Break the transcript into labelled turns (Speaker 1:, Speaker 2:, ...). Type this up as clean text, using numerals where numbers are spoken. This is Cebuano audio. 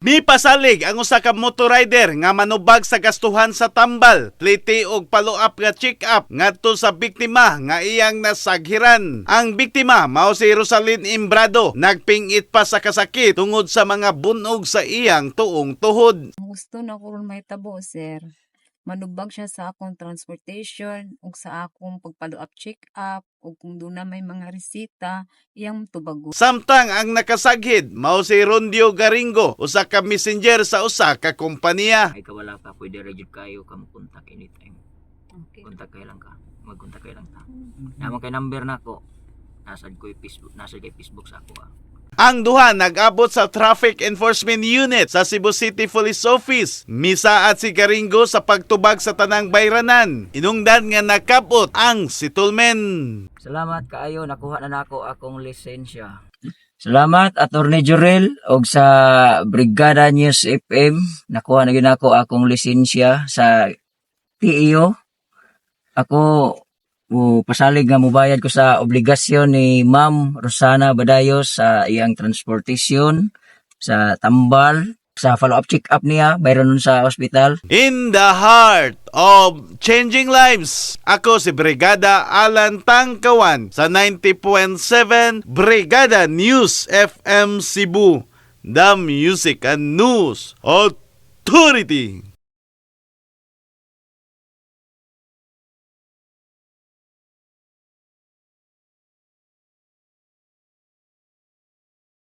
Speaker 1: Mipasalig ang usa ka motorrider nga manubag sa gastuhan sa tambal, plite og follow-up nga check-up ngadto sa biktima nga iyang nasaghiran. Ang biktima mao si Rosalyn Imbrado, nagpingit pa sa kasakit tungod sa mga bunog sa iyang tuong tuhod.
Speaker 2: Ang gusto na ko ron mahitabo, sir, manubag siya sa akong transportation ug sa akong pag-follow up check up ug kung duna may mga resita, iyang tubagon.
Speaker 1: Samtang ang nakasaghid mao si Rondio Garingo, usa ka messenger sa usa ka kompanya.
Speaker 3: Ay kawala ka, pwede ra jud kayo ka mo contact anytime.
Speaker 2: Okay.
Speaker 3: Contact kay lang ka. Mag-contact kay lang ta. Namo kay number nako. Nasad ko Facebook, nasad kay Facebook sa ako ah.
Speaker 1: Ang duha nag-abot sa Traffic Enforcement Unit sa Cebu City Police Office. Misaad si Garingo sa pagtubag sa tanang bayranan. Inungdan nga nakabot ang settlement.
Speaker 3: Salamat kaayo, nakuha na nako akong lisensya. Salamat, Attorney Jurel, og sa Brigada News FM. Nakuha na gyud nako akong lisensya sa TEO. Ako mo pasalig nga mobayad ko sa obligasyon ni Ma'am Rosana Badayos sa iyang transportation, sa tambal, sa follow-up check-up niya, bayron nun sa ospital.
Speaker 1: In the heart of changing lives, ako si Brigada Alan Tangkawan sa 90.7 Brigada News FM Cebu, the Music and News Authority.